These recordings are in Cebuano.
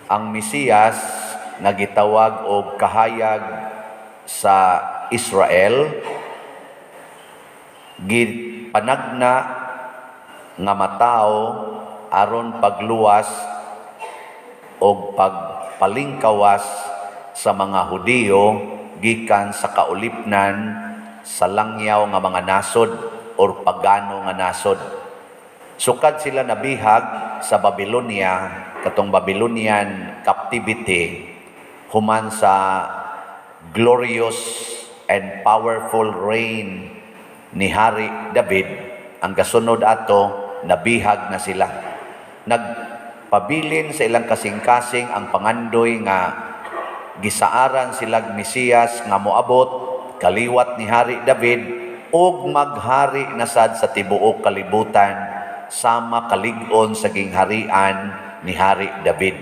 Ang Mesiyas nga gitawag og kahayag sa Israel, gipanagna nga matawo aron pagluwas og pagpalingkawas sa mga Hudiyo gikan sa kaulipnan sa langyaw nga mga nasod or pagano nga nasod. Sukad sila nabihag sa Babylonia, katong Babylonian captivity, human sa glorious and powerful reign ni Hari David, ang kasunod ato, nabihag na sila. Nagpabilin sa ilang kasing-kasing ang pangandoy nga gisaaran silag Mesiyas nga moabot kaliwat ni Hari David ug maghari na sad sa tibuok kalibutan sama kalig-on sa gingharian ni Hari David.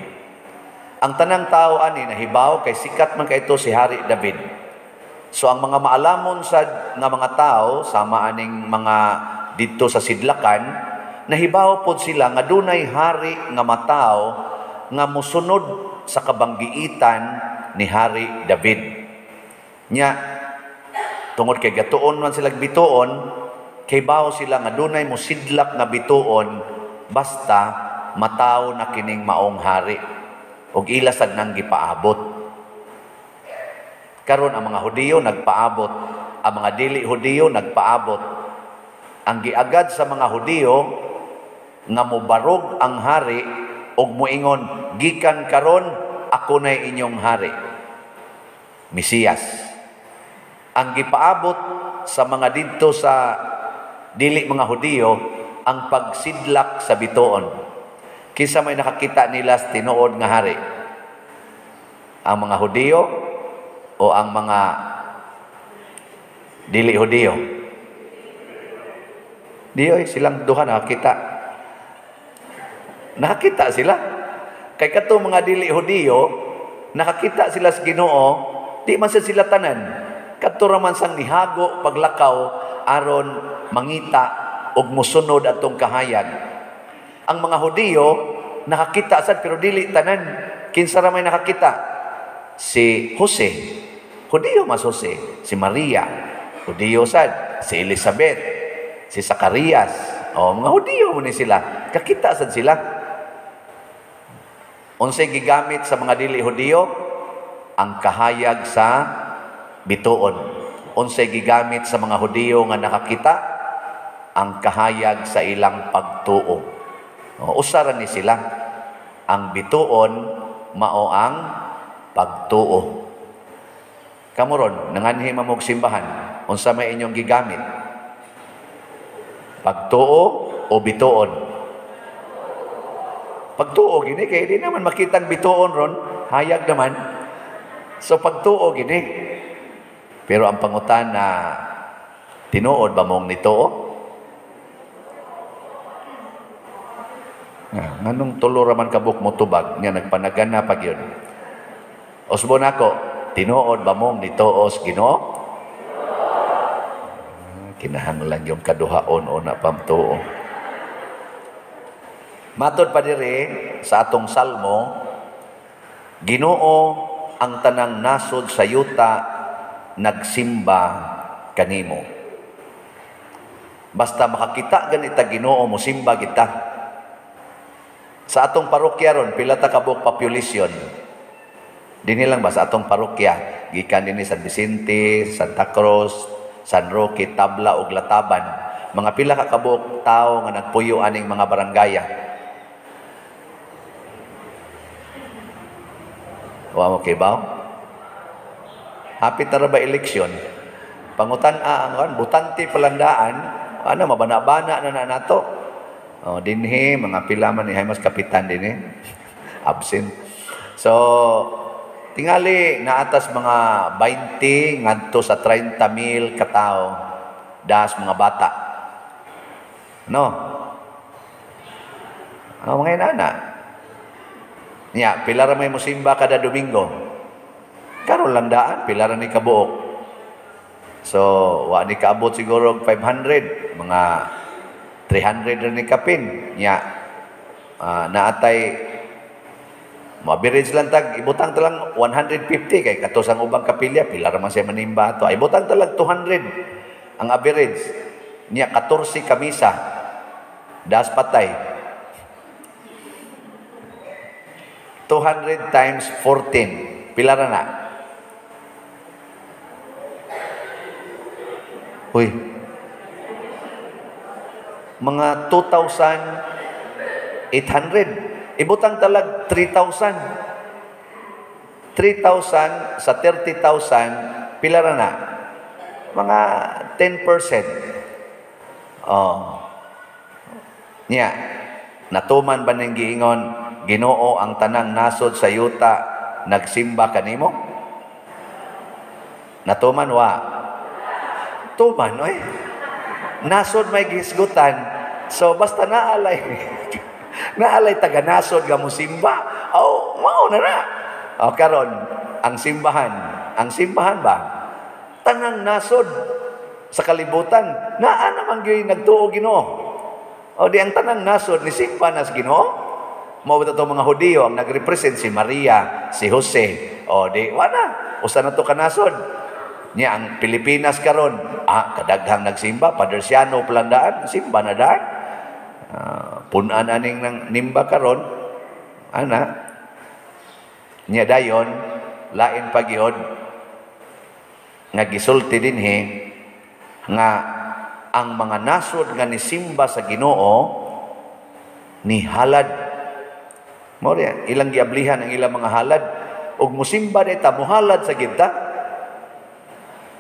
Ang tanang tao ani nahibaw kay sikat man kayto si Hari David. So ang mga maalamon sad nga mga tao sama aning mga didto sa sidlakan, nahibaw pod sila nga dunay hari nga matawo nga mosunod sa kabanggiitan ni Hari David. Nya tungod kay gatuon man sila bituon, kay bawo sila nga dunay mosidlak nga bituon basta matawo na kining maong hari ug ila sad nang gipaabot. Karon ang mga Hudiyo nagpaabot, ang mga dili Hudiyo nagpaabot. Ang giagad sa mga Hudiyo nga mobarog ang hari ug moingon, "Gikan karon ako nay inyong hari." Mesiyas. Ang gipaabot sa mga didto sa dili mga Hudiyo ang pagsidlak sa bituon. Kinsa may nakakita nila sa tinuod nga hari? Ang mga Hudiyo o ang mga dili Hudiyo? Di oy, silang duha nakakita. Nakakita sila. Kay kato mga dili Hudiyo, nakakita sila sa Ginoo, di man sila tanan. Kadto ra man sang nihago paglakaw aron mangita og mosunod atong kahayag. Ang mga Hudiyo nakakita sad pero dili tanan. Kinsa ra may nakakita? Si Jose. Hudiyo mas Jose, si Maria. Hudiyo sad, si Elizabeth, si Zacarias. O mga Hudiyo mo ni sila. Kakita sad sila. Unsay gigamit sa mga dili Hudiyo? Ang kahayag sa bituon. Unsay gigamit sa mga Hudiyo nga nakakita? Ang kahayag sa ilang pagtuo. O, usa ra ni sila. Ang bituon mao ang pagtuo. Kamo ron, nanganhi man mo'g simbahan, unsa may inyong gigamit? Pagtuo o bituon? Pagtuo gini kay di naman makitang bituon ron, hayag naman. So pagtuo gini. Pero ang pangutana, tinuod ba mong nituo? Nga, nganong tulo ra man kabuk mo tubag nga nagpanagana pag yun. Usbon ako, tinuod ba mong nituo sa Ginoo? Kinahanglan yung kaduhaon o na pamtuo. Matod pa diri sa atong salmo, Ginoo, ang tanang nasod sa yuta nagsimba kanimo. Basta makakita ganita Ginoo, mosimba kita. Sa atong parokya ron, pila ta kabuok population? Dinhi lang ba sa atong parokya? Gikan dinhi San Vicente, Santa Cruz, San Roque, Tabla ug Lataban. Mga pila ka kabuok tawo nga nagpuyo aning mga baranggaya? Wa mo kibaw? Hapit na ra ba eleksyon? Pangutan-a ang butante palandaan, ano mabana-bana na na nato. Oh, dinhi mga pila man ni mas kapitan dinhi. Absent. So tingali naatas mga 20 ngadto sa 30 mil katao das mga bata. No? Ano mga inana? Nya, pila ra may musimba kada Domingo. Karon lang daan, pila ra ni kabuok. So, wa ni kaabot siguro og 500, mga 300 ra ni kapin. Nya, naatay Mo-average lang tag ibutang ta lang 150 kay kato sa ubang kapilya pila ra man siya manimba ato. Ay, ibutang ta lang 200 ang average. Niya 14 ka misa. Das patay. 200 times 14. Pila ra na? Uy. Mga 2,800. Ibutang talag 3,000. 3,000 sa 30,000, pila ra na? Mga 10%. Oh. Niya, natuman ba ning giingon, Ginoo ang tanang nasod sa yuta nagsimba kanimo? Natuman wa? Tuman, oy. Nasod may gihisgutan. So basta naalay. Naalay taga nasod nga mosimba. Oh, mao na na. O karon, ang simbahan ba? Tanang nasod sa kalibutan, naa naman gyud nagtuo Ginoo. O di ang tanang nasod ni simba nas Ginoo. Mao ba to mga Hudiyo ang nagrepresent si Maria, si Jose. O di wala, usa na to ka nasod. Niya ang Pilipinas karon, kadaghang nagsimba, Padre Siano palandaan, simba na daan. Punan aning nang nimba karon, ana. Niya dayon lain pa gyud nga gisulti dinhi nga ang mga nasod nga nisimba sa Ginoo ni halad. Mao riya ilang giablihan ang ilang mga halad ug musimba dita muhalad sa kita.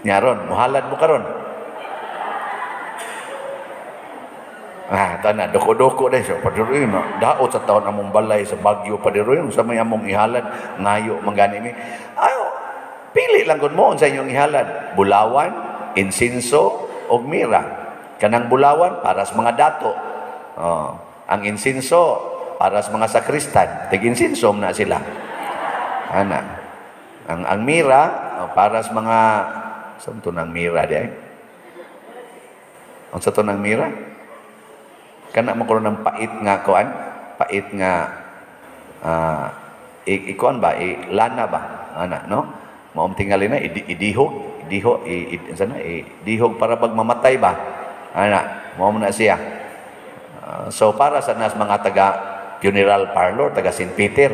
Nya ron muhalad mo karon. Tana doko-doko dai sa padiri na daot sa taon among balay sa Baguio padiri sa may among ihalad ngayo man gani mi. Ayo pili lang gud mo unsa inyong ihalad, bulawan, insinso og mira. Kanang bulawan para sa mga dato. Oh, ang insinso para sa mga sakristan, tig-insinso na sila. Ana. Ang mira para sa mga saan to nang mira di ay? Unsa to nang mira? Kana mo karon ng pait nga kuan, pait nga ikuan ba, lana ba, ana no? Maom tingali na idihog, idihog, sana idihog para pag mamatay ba, ana, mao na siya. So para sa nas mga taga funeral parlor, taga St. Peter.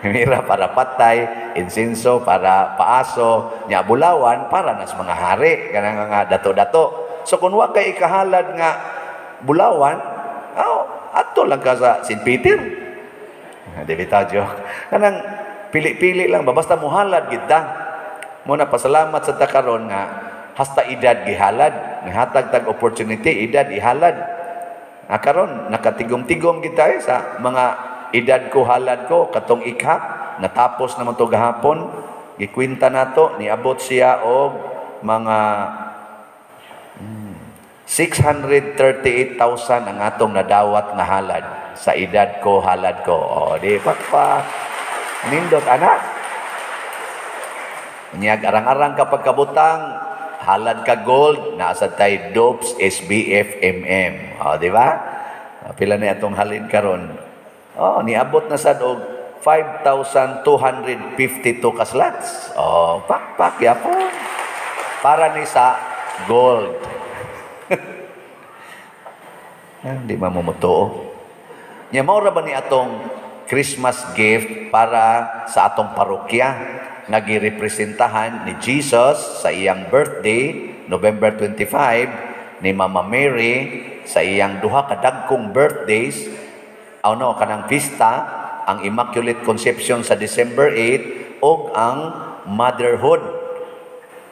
Mira para patay, insinso para paaso, nya bulawan para nas mga hari, kanang mga dato-dato. So kun wa kay ikahalad nga bulawan, oh, ato lang ka sa St. Peter. Di bitaw joke. Kanang pili-pili lang ba, basta muhalad kita. Muna pasalamat sa takaron nga hasta edad gihalad, nihatag tag opportunity edad ihalad. Karon nakatigom-tigom kita sa mga edad ko halad ko katong ikhak natapos naman to gahapon, gikwenta nato niabot siya og mga 638,000 ang atong nadawat nga halad sa edad ko halad ko. O di pa nindot anak. Unyag arang-arang kapag kabutang halad ka gold naa tay Dopes SBF MM. O di ba? Pila na atong halin karon? Oh, niabot na sad og 5,252 ka slots. Oh, pakpak yapon. Para ni sa gold. Hindi mamumutuo. Nya mao ra ba ni atong Christmas gift para sa atong parokya nga girepresentahan ni Jesus sa iyang birthday November 25, ni Mama Mary sa iyang duha ka dagkong birthdays, ano kanang pista, ang Immaculate Conception sa December 8 ug ang Motherhood,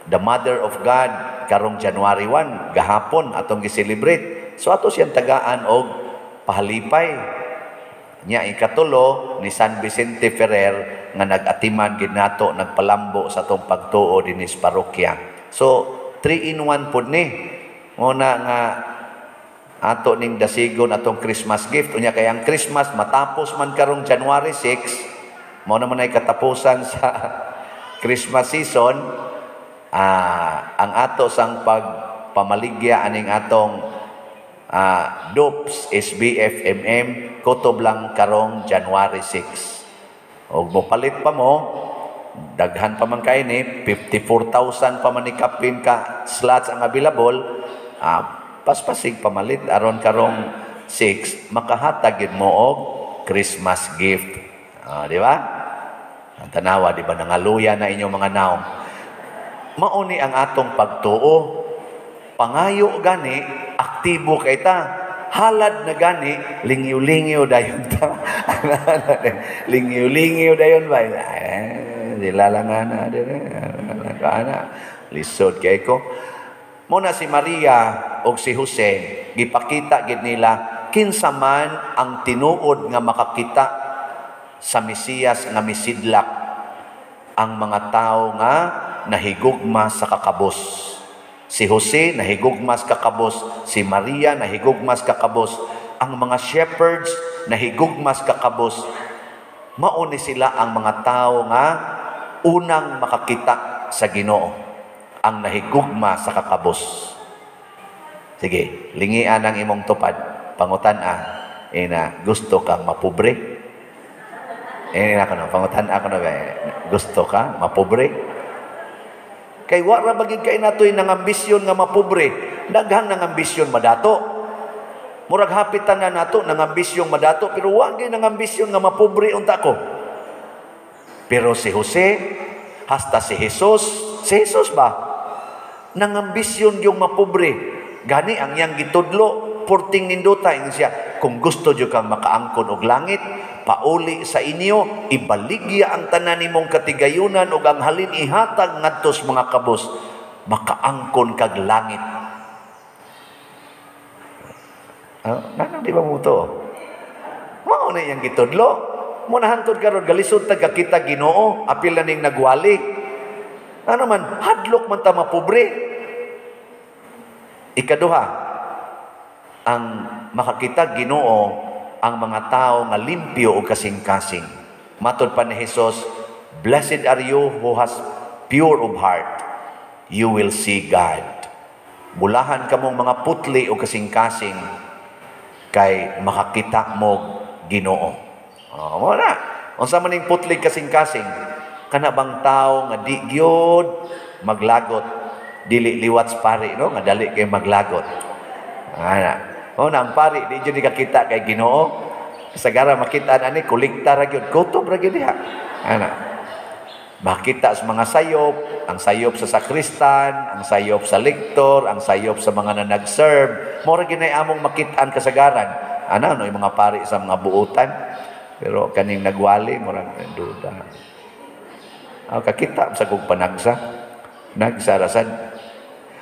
the Mother of God karong January 1 gahapon atong gi-celebrate. So ato siyang tagaan og pahalipay. Nya ikatulo ni San Vicente Ferrer nga nag-atiman gid nato, nagpalambo sa atong pagtuo dinhi sa parokya. So 3 in 1 pud ni. Muna nga ato ning dasigon atong Christmas gift. Unya kay ang Christmas matapos man karong January 6, mao naman ay katapusan sa Christmas season. Ang ato sang pagpamaligya aning atong Dopes SBF MM kutob lang karong January 6. Og mopalit pa mo, daghan pa man kay ni 54,000 pa man ni kapin ka slots ang available, paspasig pamalit aron karong 6 makahatag gid mo og Christmas gift. Di ba? Ang tanawa, di ba, nangaluya na inyong mga naong. Mao ni ang atong pagtuo. Pangayo gani, aktibo kay ta. Halad na gani, lingyo-lingyo dayon ta. Lingyo-lingyo dayon ba? Eh, sila lang ana, ana. Lisod kay ko. Muna si Maria og si Jose, gipakita gid nila kinsa man ang tinuod nga makakita sa Mesiyas nga misidlak, ang mga tao nga nahigugma sa kakabos. Si Jose nahigugma sa kakabos, si Maria nahigugma sa kakabos, ang mga shepherds nahigugma sa kakabos. Mao ni sila ang mga tao nga unang makakita sa Ginoo, ang nahigugma sa kakabos. Sige, lingian ang imong tupad, pangutan-a, ina, gusto kang mapobre? Eh, ako na, pangutan ako na ba, gusto ka mapobre? Kay wa ra bagid kay natoy nangambisyon nga mapobre, daghang nangambisyon madato. Murag hapit tanan nato nangambisyong madato, pero wa gyud nangambisyon nga mapobre unta ko. Pero si Jose, hasta si Jesus ba nangambisyon yung mapobre. Gani ang iyang gitudlo, purting nindota ingon siya, kung gusto jud kang makaangkon og langit, pauli sa inyo, ibaligya ang tanan nimong katigayunan ug ang halin ihatag ngadto sa mga kabos, makaangkon kag langit. Nganong di ba mo to? Mao na iyang gitudlo. Muna hangtod karon galisod ta kakita Ginoo, apil na ning nagwali. Ano man, hadlok man ta mapobre. Ikaduha, ang makakita Ginoo ang mga tao nga limpyo o kasing-kasing. Matod pa ni Jesus, "Blessed are you who has pure of heart, you will see God." Bulahan kamong mga putli o kasing-kasing kay makakita mo Ginoo. Oh, mo na. Unsa man ning putli kasing-kasing? Kana bang tao nga di gyud maglagot, dili liwat sa pari, no, nga dali kay maglagot. Ana. O na ang pari di jud kakita kay Ginoo. Sagara makita na ni kolekta ra gyud, kutob ra gyud diha. Ana. Makita sa mga sayop, ang sayop sa sakristan, ang sayop sa lektor, ang sayop sa mga na nag-serve. Mora gyud among makitaan kasagaran. Ana no yung mga pari sa mga buutan. Pero kaning nagwali murag duda. Kakita sa kog panagsa. Nagsa rasan.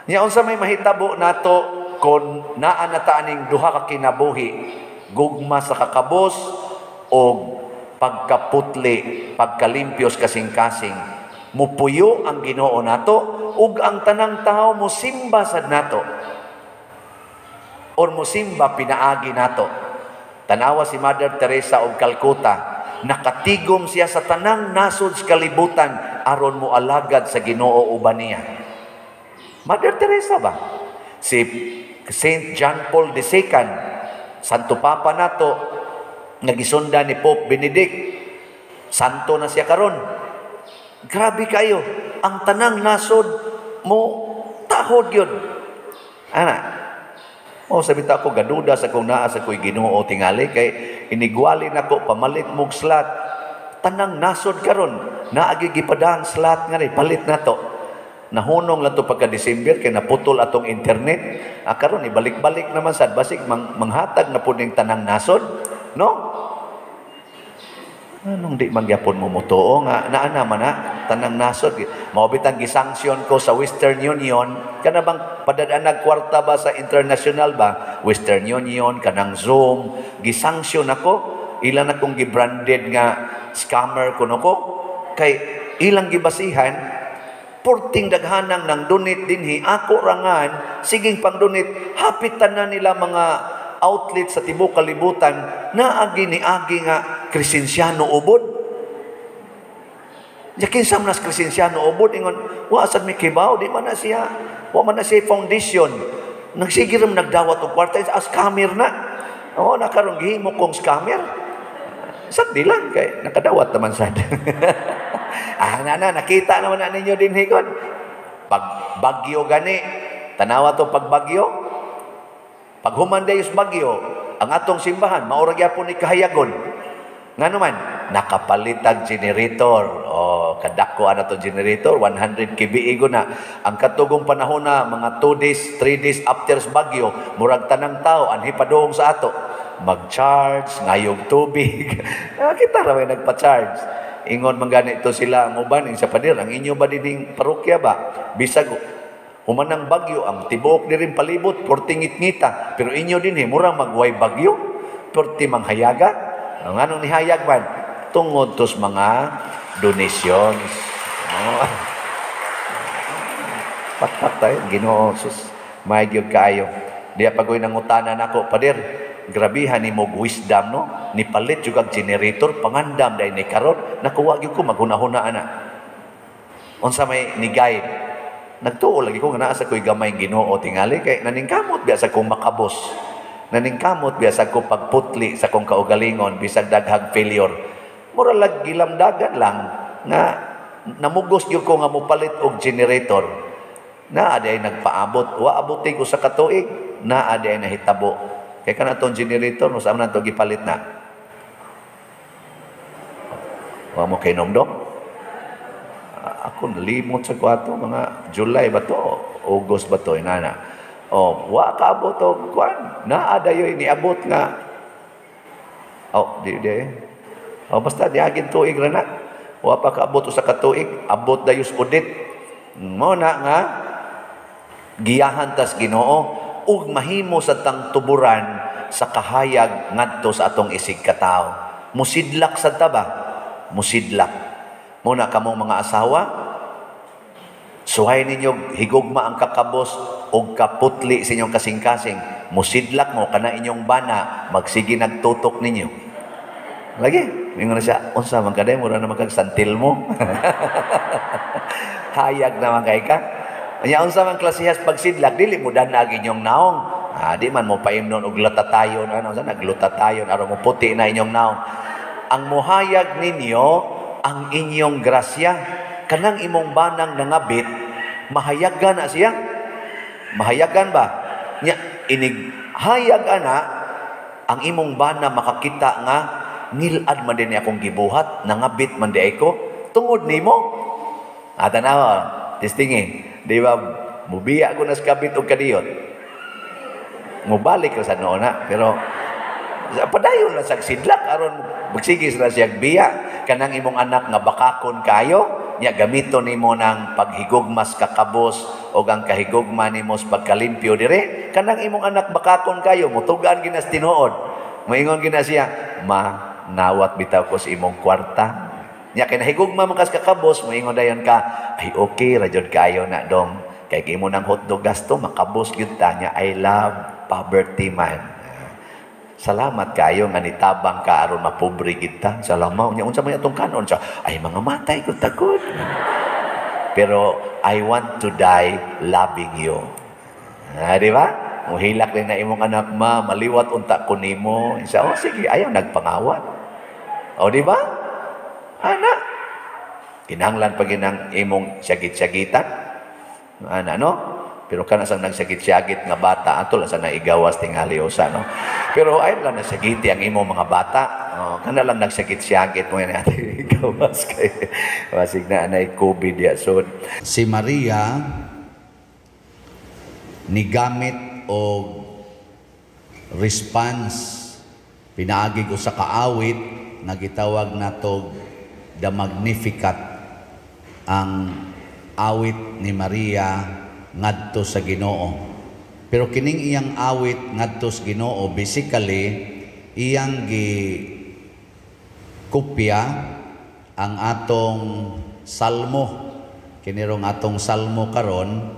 Nya unsa may mahitabo nato kon naa na ta aning duha ka kinabuhi, gugma sa kakabos o pagkaputli, pagkalimpios kasing-kasing? Mupuyo ang Ginoo nato ug ang tanang tao mosimba sad nato or mosimba pinaagi nato. Tanawa si Mother Teresa og Calcutta, nakatigom siya sa tanang nasod sa kalibutan aron mo alagad sa Ginoo uban niya. Mother Teresa ba? Si Saint John Paul II, Santo Papa nato, nga gisunda ni Pope Benedict, santo na siya karon. Grabe kayo, ang tanang nasod mo tahod yun. Ana, oh, sabi ta ako, gaduda sa kung naa sa ko'y Ginoo tingali, kay inigwali nako pamalit mog slot. Tanang nasod karon, naagi gipadang slot nga ni palit nato. Nahunong lang to pagka December kay naputol atong internet. Karon ibalik-balik naman sad basig manghatag na pud ning tanang nasod, no? Anong di man gyapon mo mutuo nga naa naman na tanang nasod. Mao bitang gisanksyon ko sa Western Union, kana bang padad-anag kwarta ba sa international ba? Western Union, kanang Zoom, gisanksyon ako, ilan akong gibranded nga scammer kuno ko kay ilang gibasihan purting daghanang nang donate dinhi, ako rangan siging pang donate, hapit tanan nila mga outlet sa tibuok kalibutan naagi ni agi nga Kresensiano ubod. Ya kinsa man nas Kresensiano ubod, ingon wa sad mi kibaw, di man na siya, wa man na siya foundation, nagsige ra man nagdawat og kwarta, as scammer na. Oh, na karon gihimo kong scammer. Sandi lang kay nakadawat naman sad. Ah, na na nakita naman na ninyo din higon. Pag bagyo gani, tanawa to pag bagyo. Pag human dayos bagyo, ang atong simbahan mao ra gyapon ni kahayagon. Ngano man, nakapalitag generator. O kadako ana to generator, 100 kVA na. Ang katugong panahon na mga 2 days, 3 days after sa bagyo, murag tanang tao anhi padung sa ato mag-charge, ngayog tubig. Ah, kita ra may nagpa-charge. Ingon man gani to sila ang uban sa pader, ang inyo ba dining parokya ba? Bisag human ang bagyo, ang tibuok diri palibot, porting ngit-ngita, pero inyo dinhi mura magway bagyo, porti manghayaga. Ang anong nihayag man tungod tos mga donations. Oh. Pakpak tayo, Ginoo sus, may gyud kaayo. Diya pagoy nangutana nako, "Pader, grabihan ni mo wisdom, no? Nipalit jud kag generator, pangandam dahil ni karon." Nakuha gyud ko maghuna-huna ana. Unsa may ni guide? Nagtuo lagi ko nga naa sa ko'y gamay Ginoo tingali kay naningkamot biya sa kong makabos. Naningkamot biya sa ko pagputli sa kong kaugalingon bisag daghang failure. Mura lag gilamdagan lang nga namugos gyud ko nga mopalit og generator. Naa di ay nagpaabot, wa abuti ko sa katuig, naa di ay nahitabo. Kay kana tong generator no sa man to gipalit na. Wa mo kay nomdom? Ako nalimot sa kwarto, mga July ba to? August ba to? Inana. Oh, wa kaabot og kuan. Naa dayoy niabot nga. Oh, di di. Oh, basta diagin tuig ra na. Wa pa kaabot usa ka tuig, abot dayos audit. Mo na nga giyahan tas Ginoo ug mahimo sa tang tuburan sa kahayag ngadto sa atong isig katawo. Musidlak sad ta ba? Musidlak. Muna kamong mga asawa, suhay ninyo higugma ang kakabos og kaputli sa inyong kasing-kasing. Musidlak mo kana inyong bana, magsige nagtutok ninyo. Lagi, mingon na siya, unsa man kaday, mura naman kag santil mo. Hayag naman kay ka. Nya unsa man klasehas pagsidlak, dili mo danag inyong naong. Ah, di man mo paimnon og lutatayon, ano sa naglutatayon aron mo puti na inyong naong. Ang muhayag ninyo ang inyong grasya, kanang imong banang nangabit, mahayagan na siya. Mahayagan ba? Nya inig hayag ana ang imong bana makakita nga ngilad man din akong gibuhat, nangabit man di ay ko tungod nimo. Ah, tanawa, testingi. Di ba mubiya ko na sa kabit og kadiyot. Mubalik ra sa noon na, pero padayon lang sa sidlak aron magsigis ra siya biya. Kanang imong anak nga bakakon kayo, nya gamiton nimo ng paghigugmas kakabos o ang kahigugma nimo sa pagkalimpyo dire, kanang imong anak bakakon kayo, mutugan ginas tinuod. Moingon gina siya, "Ma, nawat bitaw ko sa imong kwarta." Nya kay nahigugma man kas kakabos, moingon dayon ka, "Ay, okay ra jud kayo na dong. Kay imo nang hotdog gasto, makabos gyud ta nya. I love poverty man. Salamat kayo nga nitabang ka aron mapobre kita. Salamat nya unsa man atong kanon siya. Ay, mga matay ko tagod. Pero I want to die loving you." Ah, di ba? Muhilak din na imong anak, "Ma, maliwat unta ko nimo." Siya, "Oh, sige, ayaw nagpangawat." O, di ba? Ana. Kinahanglan pa ginang imong syagit-syagitan. Ana, no? Pero kana sang nagsagit-syagit nga bata, ato lang sa naigawas tingali usa, no? Pero ay lang nasagiti ang imong mga bata. Oh, kana lang nagsagit-syagit mo yan ate gawas kay basig na anay COVID ya sud. Si Maria nigamit og response pinaagi ko sa kaawit nga gitawag natog the Magnificat, ang awit ni Maria ngadto sa Ginoo. Pero kining iyang awit ngadto sa Ginoo, basically iyang gi kopya ang atong salmo. Kinirong atong salmo karon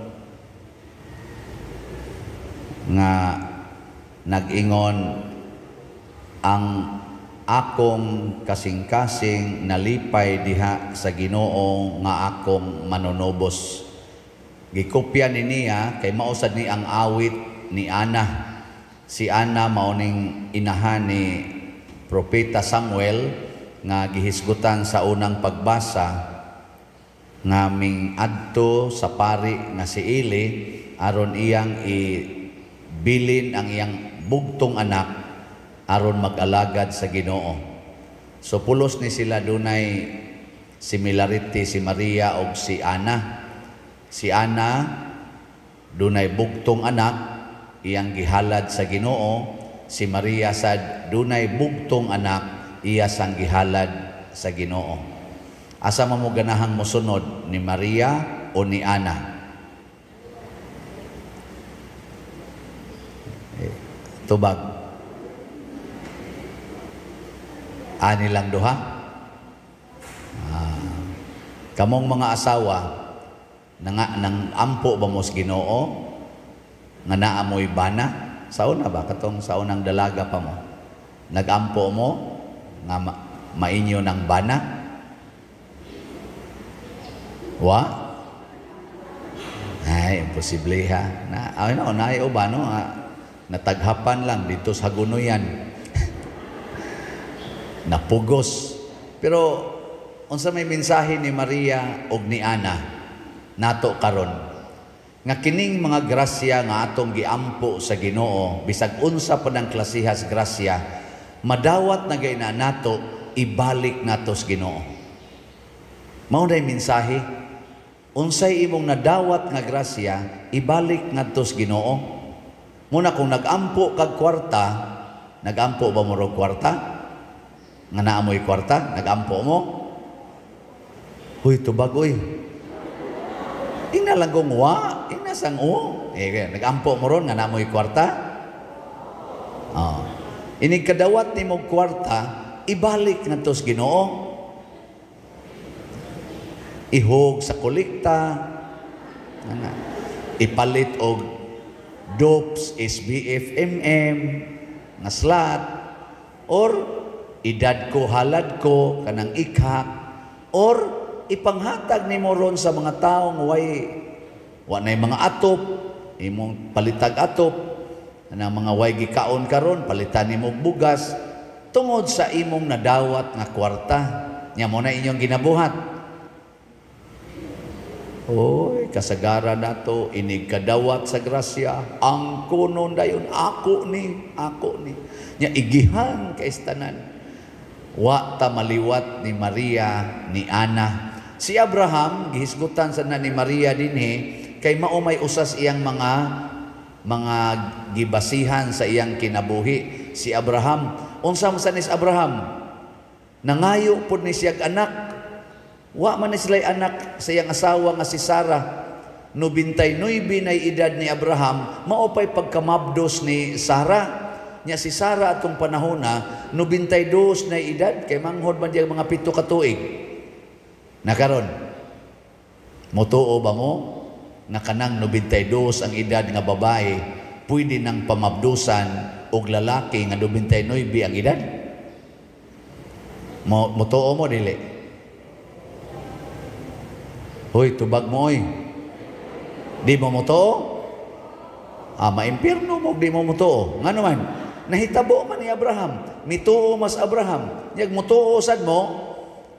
nga nag-ingon ang akong kasing-kasing nalipay diha sa Ginoo nga akong manunubos. Gikopya ni niya kay mausad ni ang awit ni Ana. Si Ana mao ning inahan ni Propeta Samuel. nga gihisgutan sa unang pagbasa nga ming adto sa pari nga si Eli aron iyang ibilin ang iyang bugtong anak aron mag-alagad sa Ginoo. So pulos ni sila dunay similarity, si Maria og si Ana. Si Ana dunay bugtong anak, iyang gihalad sa Ginoo. Si Maria sad dunay bugtong anak, iya sang gihalad sa Ginoo. Asa man mo ganahang mosunod, ni Maria o ni Ana? Tubag. Ani lang duha? Kamong mga asawa, nang ampo ba mo sa Ginoo nga naa mo'y bana? Sa una ba katong sa unang dalaga pa mo? Nagampo mo nga mainyo ng bana? Wa? Ay, imposible ha. Na, ay, no, naay uban, no? Nataghapan lang dito sa Hagunoyan. Napugos. Pero unsa may mensahe ni Maria og ni Ana nato karon? Nga kining mga grasya nga atong giampo sa Ginoo, bisag unsa pa ng klasihas grasya, madawat na gayna nato, ibalik nato sa Ginoo. Mao na mensahe, unsay imong nadawat nga grasya, ibalik ngadto sa Ginoo. Muna kung nagampo kag kwarta, nagampo ba mo og kwarta? Nga naa mo'y kwarta, nagampo mo? Huy, tubag oy. Ina lang kong wa, ina sang o. Eh, nagampo mo ron nga naa mo'y kwarta? Oh. Inig kadawat nimo kwarta, ibalik ngadto sa Ginoo. Ihog sa kolekta, ana, ipalit og DOPS, SBF, MM, nga slot, or edad ko, halad ko, kanang ikhak, or ipanghatag nimo ron sa mga taong wa nay mga atop, imong palitag atop, kanang mga way gikaon karon, palitan nimo bugas, tungod sa imong nadawat nga kwarta. Nya mo na inyong ginabuhat. Oy, kasagara nato inig kadawat sa grasya, ang kunon dayon ako ni, ako ni. Nya igihan kay tanan. Wa ta maliwat ni Maria ni Ana. Si Abraham gihisgutan sa na ni Maria dinhi kay mao may usas iyang mga gibasihan sa iyang kinabuhi. Si Abraham, unsa man sa ni Abraham? Nangayo pud ni siyag anak. Wa man ni sila'y anak sa iyang asawa nga si Sarah. 99 nay edad ni Abraham, mao pa'y pagkamabdos ni Sarah. Nya si Sarah atong panahona 92 nay edad, kay manghod man diya mga 7 ka tuig. Nakaron, motuo ba mo nga kanang 92 ang edad nga babae pwede nang pamabdusan og lalaki nga 99 ang edad? Motuo mo dili? Hoy, tubag mo oy. Di mo motuo? Ah, maimpirno mo di mo motuo. Ngano man? Nahitabo man ni Abraham. Mituo mas Abraham. Yag motuo sad mo.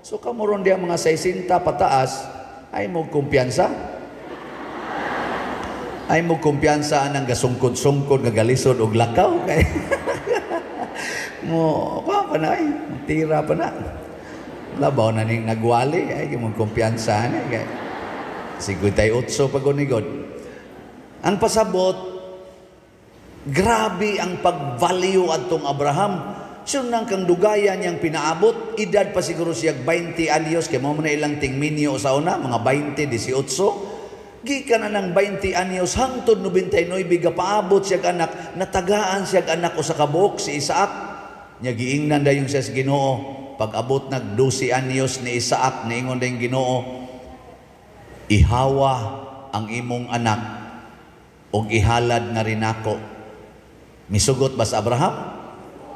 So kamo ron diya mga 60 pataas, ay mo kumpiyansa. Ay mo kumpiyansa anang gasungkod-sungkod nga galisod og lakaw kay. Mo pa na ay, tira pa na. Labaw na ning nagwali ay mo kumpiyansa ani kay 58 pagunigod. Ang pasabot, grabe ang pag-value adtong Abraham. Siya nang kang dugayan niyang pinaabot, edad pa siguro siya 20 anyos, kay mao man na ilang tingminyo sa una, mga 20, 18. Gikan na ng 20 anyos, hangtod 99, gapaabot siya anak, natagaan siya anak usa ka buok, si Isaac. Nya giingnan dayon siya sa Ginoo. Pag-abot nag 12 anyos ni Isaac, niingon dayon Ginoo, ihawa ang imong anak og ihalad nga rinako. Misugot ba sa Abraham?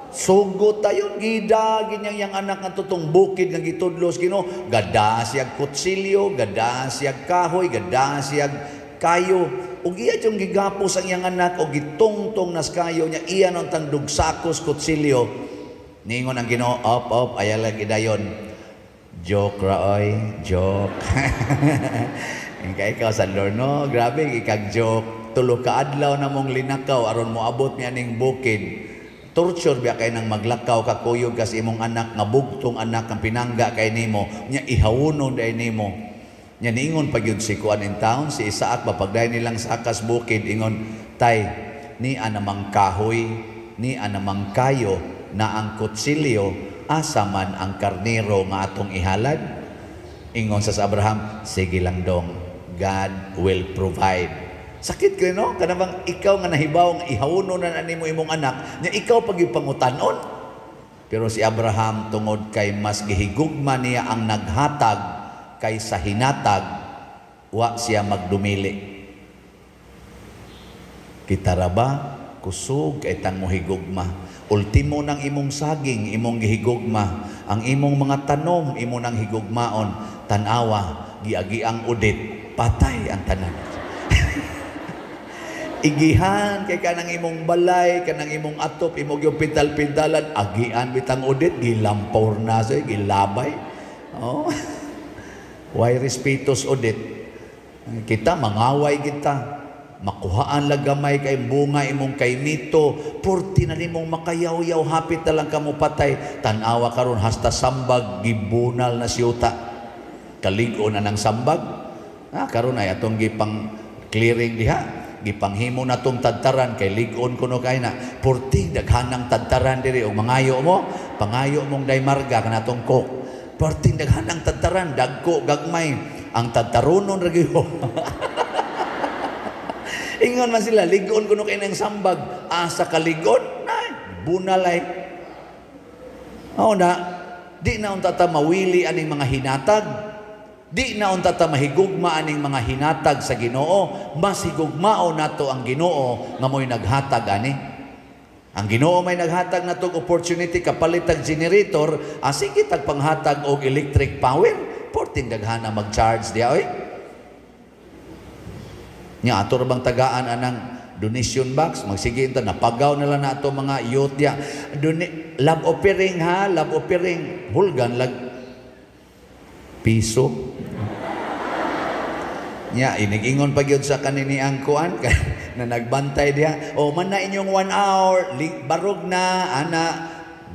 Sugot tayon, gidagin niyang yang anak nga tutong bukid nga gitudlos Ginoo. Gada siyag kutsilyo, gada siyag kahoy, gada siyag kayo. Ug iya yung gigapos ang iyang anak og gitungtong nas kayo niya, iya nang tang dugsakos kutsilyo. Ningon ang Ginoo, op op ayaw lang idayon. Joke ra oy, joke. Kay ikaw sa Lord, no? Grabe ikag joke. Tulo ka adlaw na mong linakaw aron moabot mi aning bukid. Torture biya kay nang maglakaw ka kuyog kas imong anak nga bugtong anak ang pinangga kay nimo, nya ihawunon day nimo. Nya niingon pa gyud si kuan in town si Isaac mapagdayon nilang sakas bukid ingon, tay ni anamang kahoy, ni anamang kayo na ang kutsilyo, asa man ang karnero nga atong ihalad? Ingon sa Abraham, sige lang dong, God will provide. Sakit kayo, no? Kanabang ikaw nga nahibaw nga ihawuno na nimo imong anak, nya ikaw pag ipangutanon. Pero si Abraham tungod kay mas gihigugma niya ang naghatag kaysa hinatag, wa siya magdumili. Kita ra ba? Kusog kay tang mohigugma. Ultimo ng imong saging, imong gihigugma. Ang imong mga tanom, imo nang higugmaon. Tanawa, giagi ang udit, patay ang tanan. Igihan kay kanang imong balay, kanang imong atop, imong yung pintal-pintalan, agian bitang udit, gilampor na siya, gilabay. Oh. Why respetos udit? Kita, mangaway kita. Makuhaan lang gamay kay bunga imong kay mito, purti na nimong makayaw-yaw, hapit na lang kamo patay. Tanawa karon hasta sambag, gibunal na siyuta. Kalig-on na ng sambag. Ah, karon ay atong gipang clearing diha, gipanghimo na tong tadtaran kay lig-on kuno kay na. Purti daghanang tadtaran diri og mangayo mo, pangayo mong day marga kanatong coke. Purti daghanang tadtaran, dagko gagmay ang tadtaronon ra gyud. Ingon man sila, ligon kuno kay nang sambag, asa kaligon, ay bunalay. Oh na, di na unta ta mawili aning mga hinatag. Di na unta ta mahigugma aning mga hinatag sa Ginoo, mas higugmao nato ang Ginoo nga mo'y naghatag ani. Ang Ginoo may naghatag natong opportunity kapalit ang generator, sige tag panghatag og electric power, porting daghana mag-charge diha oy. Nya ato ra bang tagaan anang donation box, magsige unta napagaw na lang nato mga youth diha. Love offering ha, love offering, hulgan lag piso. Nya inigingon pa gyud sa kanini ang kuan na nagbantay diha. O man na inyong 1 hour, barog na ana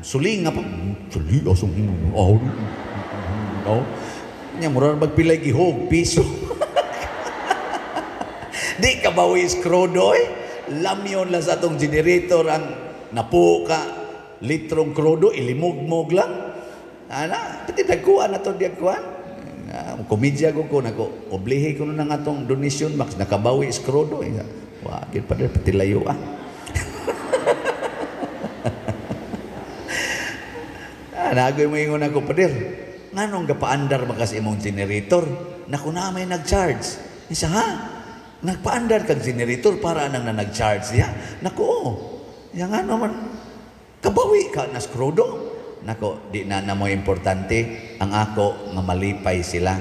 suling nga pa. Suli asong oh. Oh. Nya mura magpilay gihog piso. Di ka bawis krudo eh. Lamyon lang sa atong generator ang napuka litrong krudo, ilimugmog lang. Ana, pati nagkuan na to diyan kuan. Komedya ko ko nako, oblihi ko na nga atong donation box nakabawi is krudo. Wa gid pa pati layo ah. Nagoy mo ingon ako pader. Nganong gapaandar man kasi imong generator? Naku na may nag-charge. Isa ha? Nagpaandar kag generator para anang na nag-charge niya. Naku, oh. Yang ano man, kabawi ka na skrudo. Nako, di na na mo importante ang ako nga malipay sila.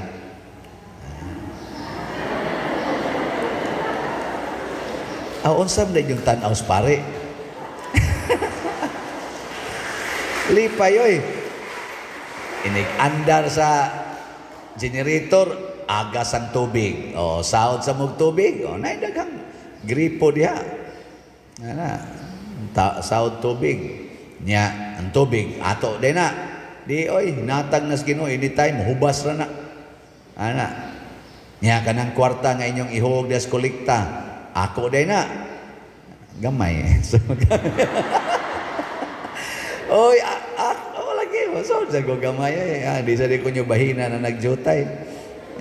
Ah, unsam na yung tan-aw pare. Lipay oy. Inig-andar sa generator, agas ang tubig. O, sahod sa mong tubig. O, naidaghang gripo diha. Ana, sahod tubig. Nya, ang tubig, ato din na. Di, oy, natag nas Ginoo, anytime, hubas ra na. Ana, nya, kanang kwarta nga inyong ihog des kolekta, ako din na. Gamay. So, oy, ako lagi. So, sago gamay. Eh. Di sa di ko nyo bahina na nagjutay.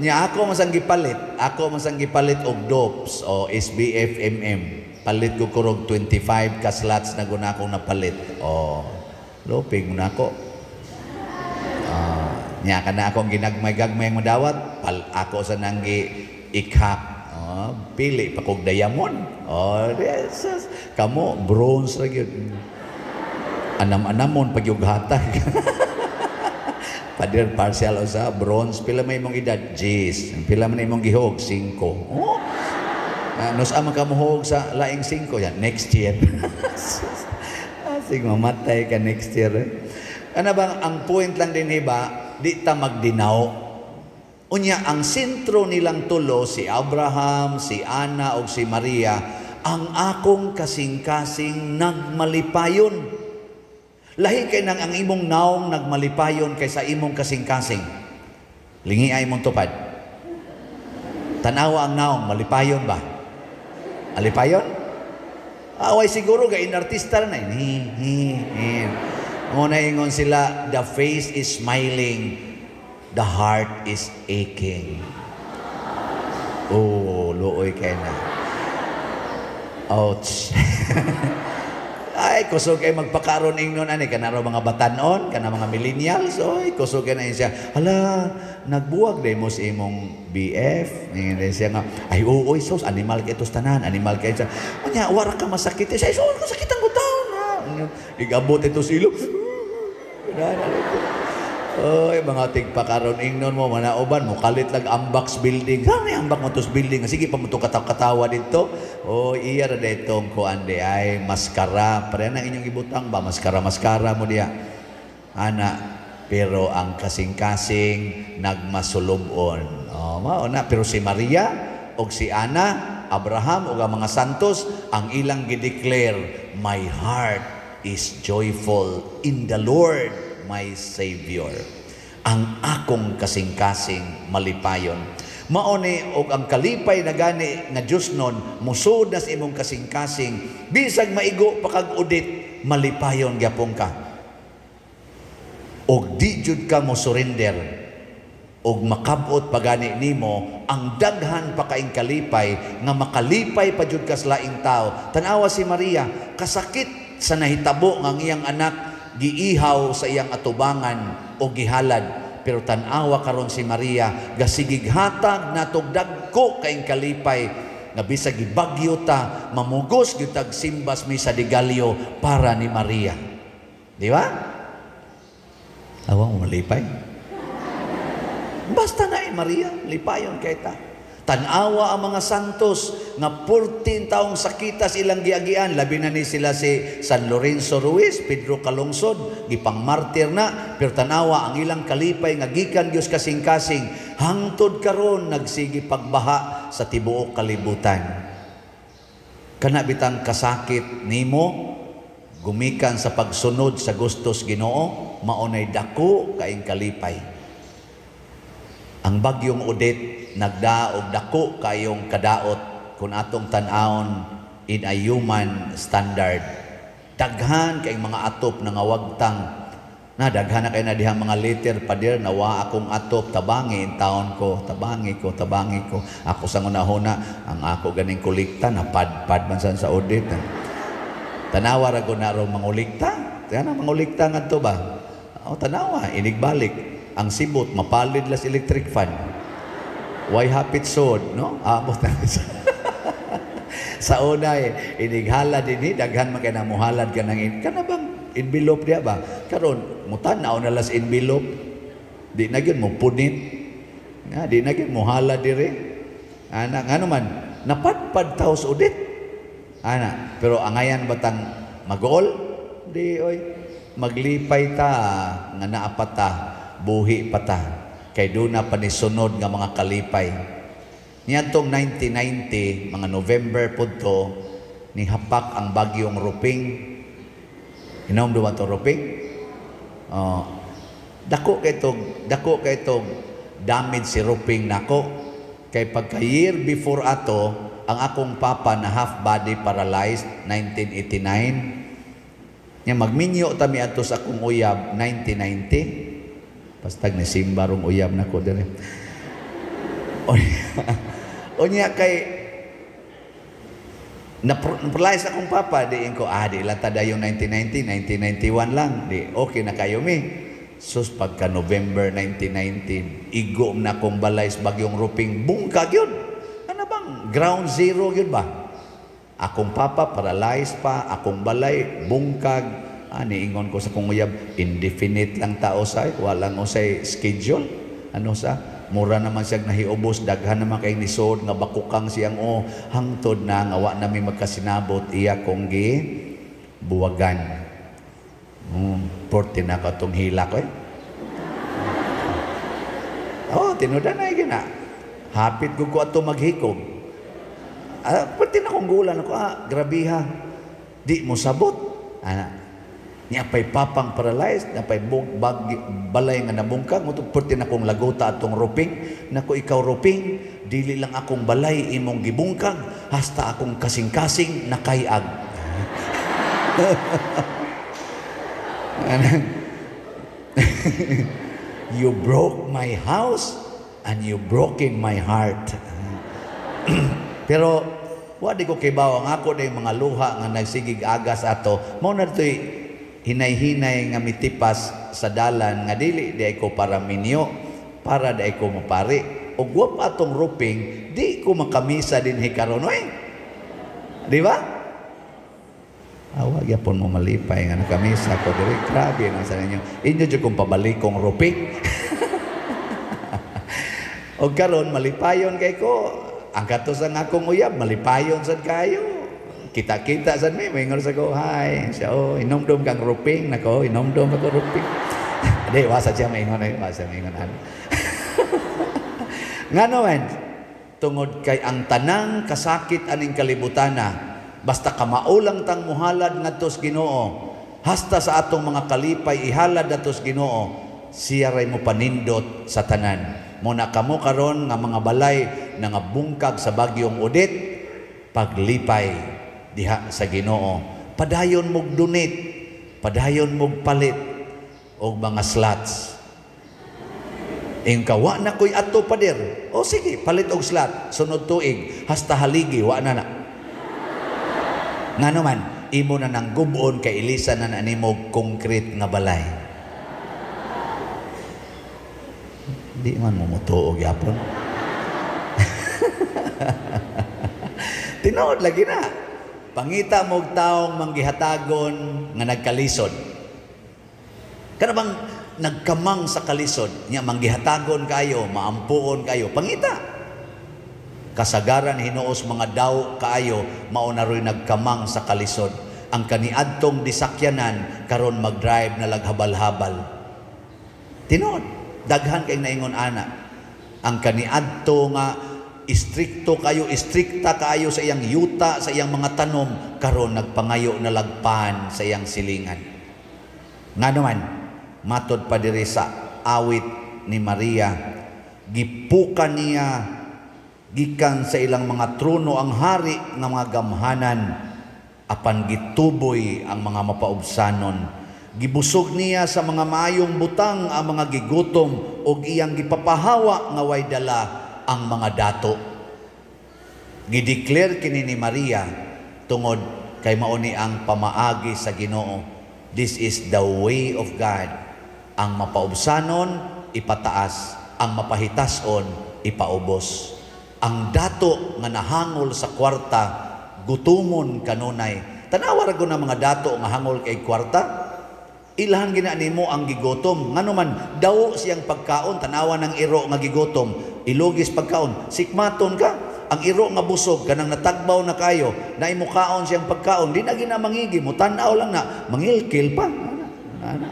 Nya ako masang gipalit, og DOPS o SBFMM. Palit ko kurog 25 ka slots na guna akong napalit. O lupig mo na ako. Nya kana akong ginagmay-gagmay mo dawat, ako sa nanggi ikhak. Oh, pili pa kog diamond. Oh, Jesus. Kamo bronze ra gyud. Anam-anamon pag yughatag. Pader partial o sa bronze, pila may imong edad? Jis. Pila man imong gihog? 5. Oh. Nos ama ka mohog sa laing 5 yan next year. Sige mamatay ka next year. Eh. Ano bang ang point lang din ba, di ta magdinaw. Unya, ang sentro nilang tulo, si Abraham, si Ana ug si Maria, ang akong kasing-kasing nagmalipayon. Lahi kay nang ang imong naong nagmalipayon kaysa imong kasing-kasing. Lingi ay imong tupad. Tanawa ang naong, malipayon ba? Alipayon? Away siguro ga inartista na ni hi hi. Mo na ingon sila, the face is smiling, the heart is aching. Oh, luoy kay na. Ouch. Ay, kusog kay magpakaron ingnon ani kana raw mga batanon, kana mga millennials, oy, kusog kay na siya. Hala, nagbuwag day mo sa imong BF. Ningon siya nga, ay oo, sos animal kay tos tanan, animal kay siya. Unya, wara ka masakit. Siya, sos, kasakitan ko taon. Igabot ito silo. Oy, mga tigpakaron ingnon mo manauban mo kalit lag Ambax building. Saan ni ambak mo tos building? Sige pa mo to katawa dito. Oh, iya ra detong kuan di ay maskara. Pareha na inyong ibutang ba maskara maskara mo diya. Ana, pero ang kasing-kasing nagmasulubon. Oh, mao na, pero si Maria og si Ana, Abraham ug ang mga santos ang ilang gideclare, my heart is joyful in the Lord my Savior. Ang akong kasing-kasing malipayon. Mao ni og ang kalipay na gani nga Dios nun musud na sa imong kasing-kasing, bisag maigo pa kag udit, malipayon gyapon ka. Og di jud ka mo surrender og makabot pa gani nimo ang daghan pa kaing kalipay nga makalipay pa jud ka sa laing tao. Tan-awa si Maria, kasakit sa nahitabo nga ang iyang anak giihaw sa iyang atubangan o gihalad, pero tan-awa karon si Maria gasigig hatag natog dagko kaing kalipay nga bisag gibagyo ta, mamugos gyud tag simbas mi sa Digalyo para ni Maria. Di ba? Awang malipay. Basta na Maria, lipayon kay ta. Tan-awa ang mga santos nga 14 taong sakitas ilang giagian. Labi na ni sila si San Lorenzo Ruiz, Pedro Calungsod, gipang martir na. Pero tan-awa ang ilang kalipay nga gikan Dios kasing-kasing hangtod karon nagsige pagbaha sa tibuok kalibutan. Kana bitang kasakit nimo gumikan sa pagsunod sa gustos Ginoo, maunay dako kaing kalipay. Ang bagyong Odette nagdaog dako kayong kadaot kung atong tan-awon in a human standard. Daghan kay mga atop na ngawagtang na daghan na kay na diha mga liter pader nawa akong atop, tabangi in taon ko, tabangi ko, tabangi ko. Ako sa ngunahuna ang ako ganing kolekta napadpad man sa Odette. Tanawa ra ko na ro mangulikta. Tana mangulikta ngadto ba? O tanawa inigbalik ang sibot mapalid las electric fan. Why hapit sod, no? Amot na sa una eh, inighala din eh, daghan man kay namuhalad ka ng kana bang envelope diya ba? Karon mutan-aw na las envelope. Di na gyud mo punit. Nga di na gyud muhala dire. Ana ngano man napadpad taos udit. Ana, pero angayan batang magool? Di oy, maglipay ta nga naa pa ta, buhi pa ta. Kay doon na panisunod nga mga kalipay. Niadtong 1990, mga November po to, nihapak ang bagyong Ruping. Inom duman to Ruping? Oh, dako kay itong damage si Ruping nako. Kay pagka year before ato, ang akong papa na half body paralyzed 1989. Nya magminyo ta mi adto sa akong uyab 1990. Pastag ni simba rong uyab nako dire. Unya kay na-paralyze akong papa, diin ko, di lang tada yung 1990, 1991 lang. Di, okay na kayo mi. Sus, pagka November 1990, igo na akong balay sa bagyong Ruping, bungkag yun. Ano bang ground zero yun ba? Akong papa, paralyzed pa, akong balay, bungkag. Niingon ko sa kong uyab, indefinite lang tao sa, walang usay schedule. Ano sa? Mura naman siyang nahiubos, daghan naman kay nisod, nga bakukang siyang o, hangtod na, nga wa nami magkasinabot, iya kong gi buwagan. Porte na ko itong hilak ko eh. Oh, tinuod na gina. Hapit ko ko ato maghikob. Porte na kong gulan ako, grabiha. Di mo sabot. Ana. Niya pa'y papang paralyzed, niya pa'y balay nga nabungkag, mo porte na kong lagota atong ruping. Nako ikaw ruping, dili lang akong balay imong gibungkag, hasta akong kasing-kasing nakayag. You broke my house and you broke in my heart. Pero wa di ko kibaw ang ako day mga luha nga nagsigig agas ato. Mao na to'y hinay-hinay nga mitipas sa dalan nga dili di ko para minyo, para di ko mapari. Og wa pa atong ruping, di ko makamisa din hikaron oy. Di ba? Awa gyapon mo malipay nga nakamisa ko diri. Grabe man sa ninyo. Inyo jud kong pabalikong ruping. Og karon malipayon kay ko. Ang kato sa akong uyab malipayon sad kayo. Kita-kita sad mi moingon sa ko, hi. Siya, oh, inomdom kang ruping nako, inomdom ako ruping. Di wa sa siya maingon ay, wa sa maingon ano. Ngano man tungod kay ang tanang kasakit aning kalibutana, basta kamaulang tang muhalad ngadto sa Ginoo, hasta sa atong mga kalipay ihalad ngadto sa Ginoo, siya ray mo panindot sa tanan. Muna kamo karon nga mga balay na nga bungkag sa bagyong Odette, paglipay diha sa Ginoo. Padayon mog donate, padayon mog palit og mga slots. Ing ka wa na koy ato pader. O sige, palit og slot sunod tuig hasta haligi wa na na. Ngano man imo na nang gubon kay ilisa na nimo concrete nga balay. Di man mo mutuo gyapon. Tinuod lagi na. Pangita mo'g taong manggihatagon nga nagkalisod. Kana bang nagkamang sa kalisod, nya manggihatagon kayo, maampuon kayo, pangita. Kasagaran hinuos mga daw kaayo, mao na ro'y nagkamang sa kalisod. Ang kaniadtong disakyanan karon magdrive na laghabal-habal. Tinuod, daghan kay naingon ana. Ang kaniadto nga istrikto kayo, istrikta kayo sa iyang yuta, sa iyang mga tanom, karon nagpangayo na lagpan sa iyang silingan. Nga naman, matod pa diri sa awit ni Maria, gipuka niya gikan sa ilang mga trono ang hari nga mga gamhanan, apan gituboy ang mga mapaubsanon. Gibusog niya sa mga maayong butang ang mga gigutom ug iyang gipapahawa nga way dala ang mga dato. Gideclare kini ni Maria tungod kay mao ni ang pamaagi sa Ginoo. This is the way of God. Ang mapaubsanon ipataas, ang mapahitason ipaubos. Ang dato nga nahangol sa kwarta gutumon kanunay. Tanawa ra gud na mga dato nga hangol kay kwarta. Ilhan gina nimo ang gigutom. Ngano man daw siyang pagkaon, tanawa ng iro nga gigutom, ilugis pagkaon, sikmaton ka. Ang iro nga busog kanang natagbaw na kayo, na imukaon siyang pagkaon, di na gina mangigi, mutan-aw lang na, mangilkil pa. Ana.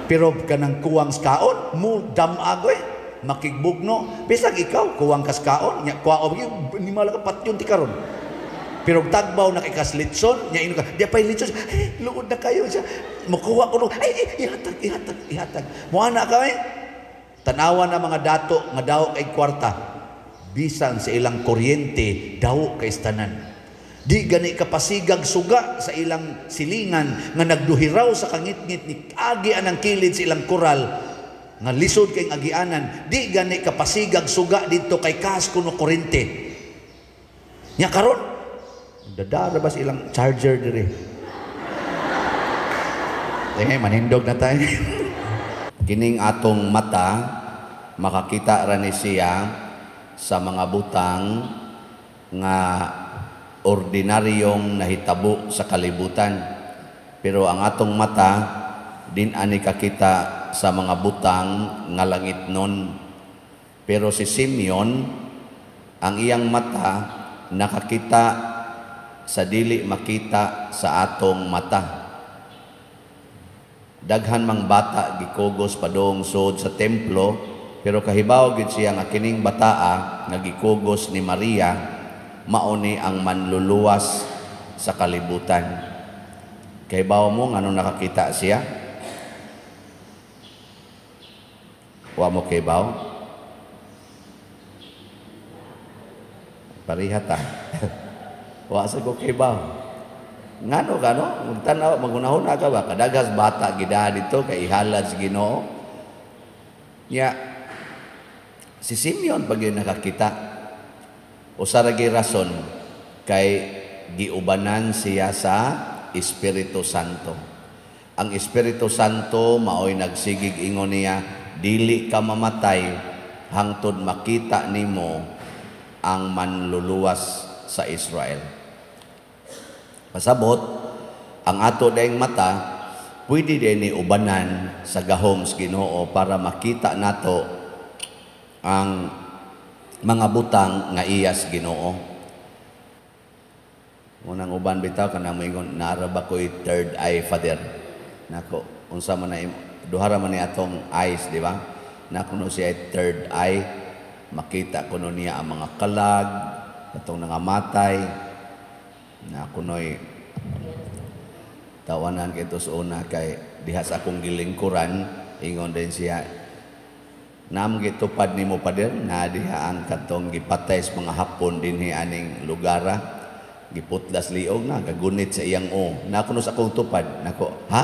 Pero kanang kuwang kaon, mo damag oy, makigbugno. Bisag ikaw kuwang kas kaon, nya kuwa ni mala ka patyon ti karon. Pero tagbaw na kay kas litson, nya ino ka, di pay litson, eh, luod na kayo siya. Mukuha ko no, ay ihatag, ihatag, ihatag. Moana ka eh. Tanawa na mga dato nga daw kay kwarta. Bisan sa ilang kuryente, daw kay istanan. Di gani kapasigag suga sa ilang silingan nga nagduhiraw sa kangitngit ni agian ang kilid sa ilang koral nga lisod kay agianan. Di gani kapasigag suga didto kay kas kuno kuryente. Nya karon dadara ba sa ilang charger diri? Tingay manindog na tayo. Kining atong mata makakita ra ni siya sa mga butang nga ordinaryong nahitabo sa kalibutan. Pero ang atong mata din ani kakita sa mga butang nga langit nun. Pero si Simeon, ang iyang mata nakakita sa dili makita sa atong mata. Daghan mang bata gikugos padung sud sa templo, pero kahibaw gid siya nga kining bataa nga gikugos ni Maria mao ni ang manluluwas sa kalibutan. Kahibaw mo ngano nakakita siya? Wa mo kahibaw? Pareha ta. Wa sa ko kahibaw. Ngano kano? Magtanaw, magunahuna ka ba? Kadaghas bata gidaha dito kay ihalad sa Ginoo. Nya si Simeon pag yun nakakita, usa ra gyud rason kay giubanan siya sa Espiritu Santo. Ang Espiritu Santo maoy nagsigig ingon niya, dili ka mamatay hangtod makita nimo ang manluluwas sa Israel. Pasabot, ang ato dayeng mata pwede din ni ubanan sa gahom sa Ginoo para makita nato ang mga butang nga iyas Ginoo. Unang uban bitaw kana moingon nara ba koy third eye, Father? Nako, unsa man na duha ra man ni atong eyes, di ba? Nako no siya third eye, makita kuno niya ang mga kalag atong nangamatay. Na kunoy tawanan kay sa una kay diha sa akong gilingkuran, ingon din siya, naam gitupad nimo, Pader, na diha ang katong gipatay sa mga Hapon dinhi aning lugara, giputlas liog na kagunit sa iyang o na kuno sa akong tupad. Nako, ha,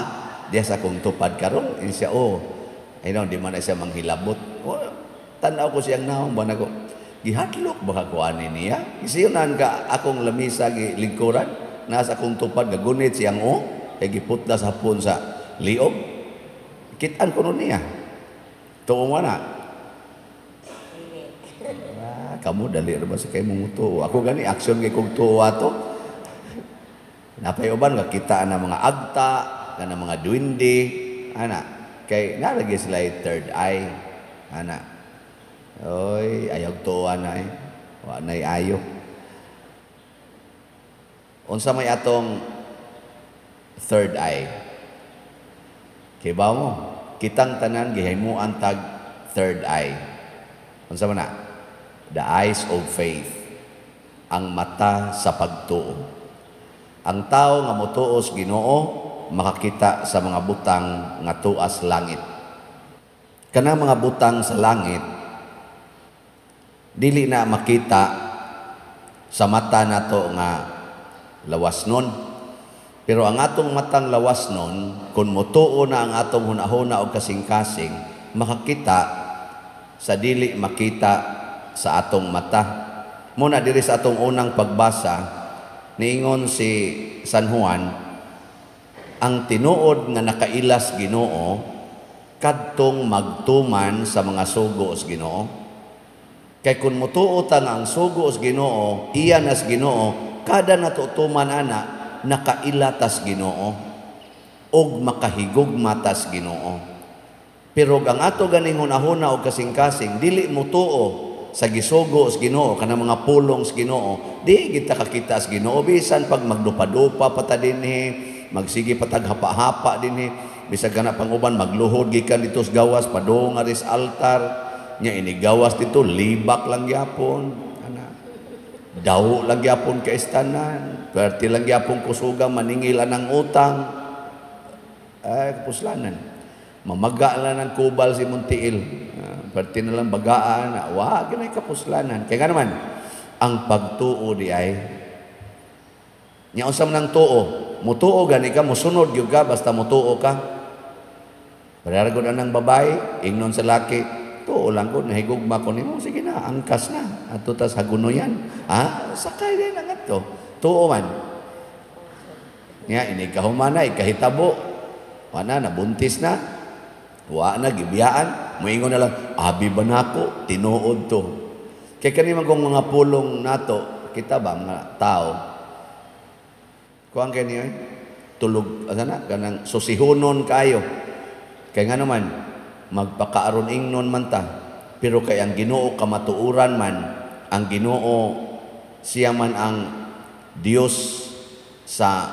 diha sa akong tupad karon? In siya o ay no, di man na siya manghilabot. O, tan-aw ko siyang naong ba, nako, gihadlok ba ko ani niya? Isiyunan ka akong lamisa gilingkuran, nasa akong tupad gagunit siyang o kay giputlas hapon sa liog. Kitan ko nun niya. Tuo mo na. Ah, kamu dali ra ba sa kay mong tuo? Ako gani action kay kog tuo ato. Napay uban nga kita na mga agta, kana mga duwende, ana kay nalagi sila third eye, ana. Oy, ayaw tuo na eh. Wa nay ayo. Unsa may atong third eye? Kay ba mo? Kitang tanan gihimuan tag third eye. Unsa man na? The eyes of faith. Ang mata sa pagtuo. Ang tao nga motuo sa Ginoo makakita sa mga butang nga tuas langit. Kanang mga butang sa langit dili na makita sa mata nato nga lawas nun. Pero ang atong matang lawas nun, kung motuo na ang atong hunahuna o kasing-kasing, makakita sa dili makita sa atong mata. Muna diri sa atong unang pagbasa, niingon si San Juan, ang tinuod nga nakailas Ginoo kadtong magtuman sa mga sugo sa Ginoo. Kay kung motuo ta nga ang sugo sa Ginoo, iya nas Ginoo, kada natutuman ana nakaila tas Ginoo og makahigugma tas Ginoo. Pero ang ato ganing hunahuna og kasing-kasing dili motuo sa gisugo sa Ginoo, kanang mga pulong sa Ginoo, di kita kakita sa Ginoo bisan pag magdupa-dupa pa ta dinhi, magsige pa tag hapa-hapa dinhi, bisag kana pang uban magluhod gikan dito sa gawas padung ari sa altar, nya ini gawas dito libak lang gyapon, ana. Daw lang gyapon ka istanan, perti lang gyapon kusuga maningil ang utang. Ay, kapuslanan. Mamaga lang ng kubal si Muntiil. Perti na lang bagaan. Wa, ginay kapuslanan. Kaya nga naman, ang pagtuo di ay, nya unsa man ang tuo? Mutuo gani ka, musunod gyud ka, basta mutuo ka. Parehara gud anang babae, ingnon sa laki, tuo lang ko, nahigugma ko nimo, sige na, angkas na. Ato tas hagunoyan. Ah, sakay din ang ato. Tuo man. Nya, inigkahumana, ikahitabo. Wala, nabuntis na. Wa na, gibiyaan. Muingon na lang, abi ba nako? Tinuod to. Kaya kani man kung mga pulong nato, kita ba, mga tao, kuang kay niyo, tulog, asa na, kanang susihunon kayo. Kaya nga naman, magpakaaron ingnon man ta, pero kay ang Ginoo kamatuoran man, ang Ginoo siya man ang Dios sa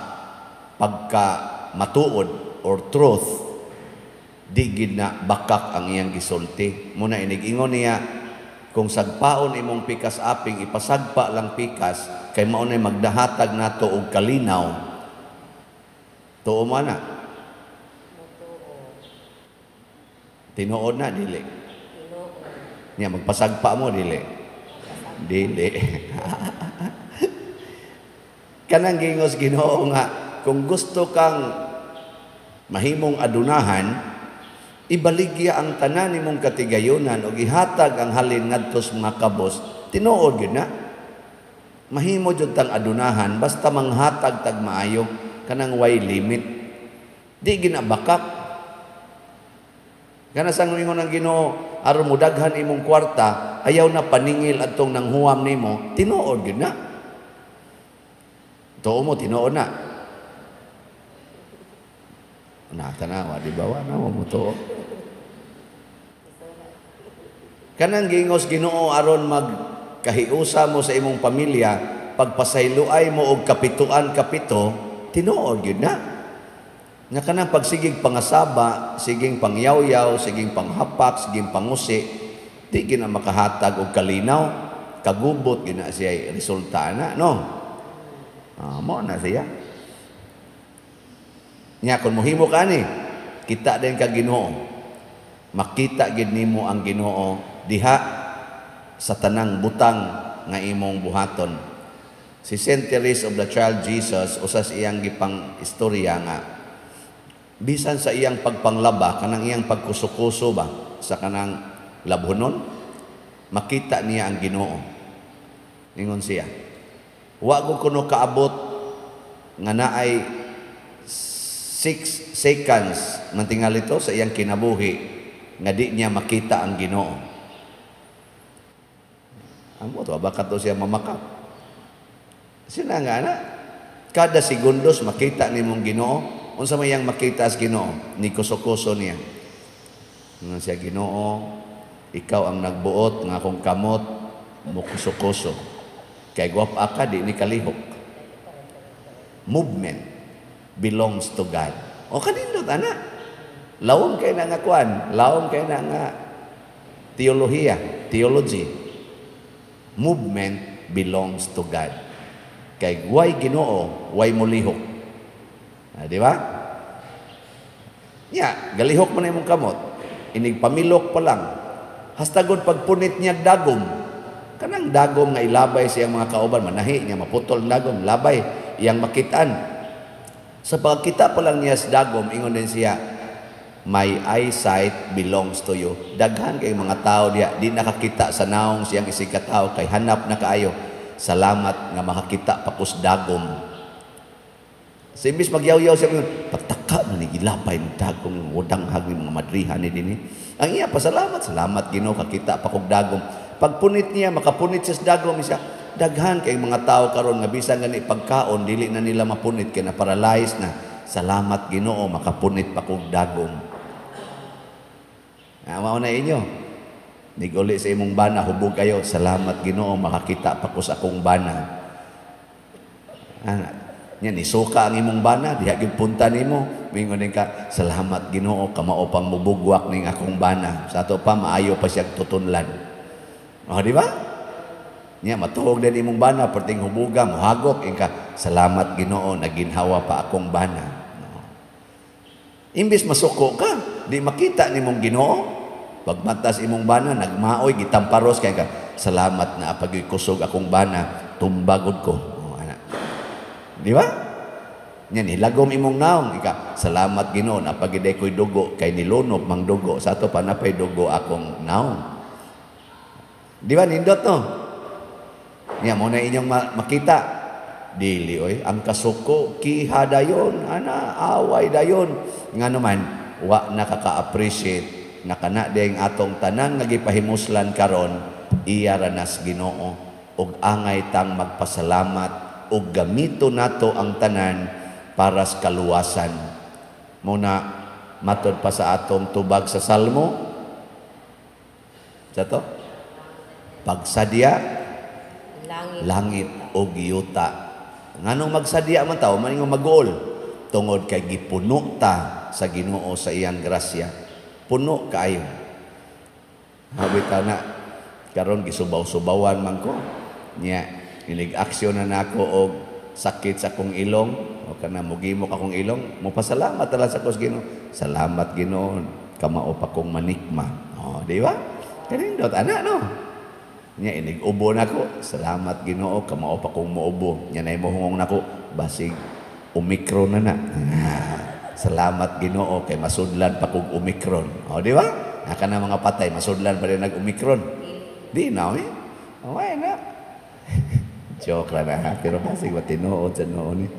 pagkamatuod or truth. Di gid na bakak ang iyang gisulti. Muna inig-ingon niya, kung sagpaon imong pikas aping, ipasagpa lang pikas, kay mao nay magdahatag nato og kalinaw. Tuo mo na? Tinuod na, dili. Niya, magpasagpa mo, dili. Dili. Kanang gingos Ginoo nga, kung gusto kang mahimong adunahan, ibaligya ang tanan nimong katigayunan ug ihatag ang halin ngadto sa mga kabos, tinuod gyud na. Mahimo jud tang adunahan basta manghatag tag maayo, kanang way limit. Di ginabakak. Kana sang ingon ang Ginoo, aron modaghan imong kwarta, ayaw na paningil adtong nanghuwam nimo, tinuod gyud na. Tuo mo, tinuod na. Na tanawa, di ba? Wa na mo tuo. Kanang gingos Ginoo aron magkahiusa mo sa imong pamilya, pagpasayloay mo og kapituan kapito, tinuod gyud na. Nga kanang pagsigig pangasaba, siging pangyawyaw, siging panghapak, siging pangusi, di gina makahatag og kalinaw, kagubot gina siya resulta na, no? Mo na siya. Nya kung mohimo ka ni, kita din ka Ginoo. Makita gid nimo ang Ginoo diha sa tanang butang nga imong buhaton. Si Saint Therese of the Child Jesus, usas iyang gipang istorya nga bisan sa iyang pagpanglaba, kanang iyang pagkuso-kuso ba sa kanang labhonon, makita niya ang Ginoo. Ningon siya, wa ko kuno kaabot nga naay 6 seconds mantingal ito sa iyang kinabuhi nga di niya makita ang Ginoo. Amo to baka to siya mamakak. Sina nga na kada segundos makita nimong Ginoo. Unsa may iyang makita sa Ginoo? Ni kuso-kuso niya. Nga siya, Ginoo, ikaw ang nagbuot nga akong kamot mukuso-kuso. Kay gwapa ka di ni kalihok. Movement belongs to God. O kanindot ana. Lawom kay na nga kuan, lawom kay na nga teolohiya, theology. Movement belongs to God. Kay way Ginoo, way mulihok. Ah, di ba? Nya, galihok man imong kamot. Inig pamilok pa lang. Hastagod pagpunit niya dagom. Kanang dagom nga ilabay siyang mga kauban, manahi niya, maputol ang dagom, labay, iyang makitaan. Sa pagkita pa lang niya sa dagom, ingon din siya, my eyesight belongs to you. Daghan kay mga tao diya, di nakakita sa naong siyang isig katao, kay hanap na kaayo. Salamat nga makakita pa kus dagom. Sa imbis magyaw-yaw siya, pataka man ni gilapay ng dagom, wadanghag ni mga madrihan ni dinhi. Ang iya, pasalamat, salamat Ginoo, kakita pa kog dagom. Pagpunit niya, makapunit siya sa dagom, siya, daghan kay mga tao karon nga bisan gani pagkaon dili na nila mapunit kay na paralyzed na. Salamat Ginoo, makapunit pa kog dagom. Mao na inyo. Niguli sa imong bana, hubog kayo. Salamat Ginoo, makakita pa ko sa akong bana. Ana, nya nisuka ang imong bana, diha gyud punta nimo. Mingon din ka, salamat Ginoo, kamao pang mubugwak ning akong bana. Sa ato pa maayo pa siyang tutunlan. O, di ba? Nya matuog din imong bana, perting hubuga, mohagok ingka, salamat Ginoo, naginhawa pa akong bana. No. Imbis masuko ka, di makita nimong Ginoo. Pagmatas imong bana, nagmaoy, gitamparos kay ka, salamat na pag kusog akong bana, tumbagod ko. O, ana. Di ba? Nya nilagom imong naong, ika, salamat Ginoo na pagiday ko'y dugo kay nilunob mang dugo, sa ato pa napay dugo akong naong. Di ba nindot no? Nya mo na inyong makita. Dili oy, ang kasuko kiha dayon, ana away dayon. Nga naman wa nakaka-appreciate na kana ding atong tanan nga gipahimuslan karon, iya ra nas Ginoo ug angay tang magpasalamat ug gamito nato ang tanan para sa kaluwasan. Muna matod pa sa atong tubag sa Salmo. Sa to? Pagsadya langit, langit ug yuta. Nganong magsadya man tawo, man ingon maguol tungod kay gipuno ta sa Ginoo sa iyang grasya. Puno kaayo. Bitaw na karon gisubaw-subawan man ko. Nya inig aksyon na nako og sakit sa akong ilong o kana mugimok akong ilong, mopasalamat na lang sa ko sa Ginoo. Salamat, Ginoo, kamao pa kong manikma. Oh, di ba? Kanindot ana, no? Nya inig ubo nako, salamat, Ginoo, kamao pa kong muubo. Nya nay mohungong nako, basig Omicron na na. Ah, salamat, Ginoo, kay masudlan pa kog Omicron. Oh, di ba? Naka na mga patay, masudlan pa rin nag Omicron. Di na eh. Okay na. Joke lang na ha, pero basig ba tinuod sa noon eh.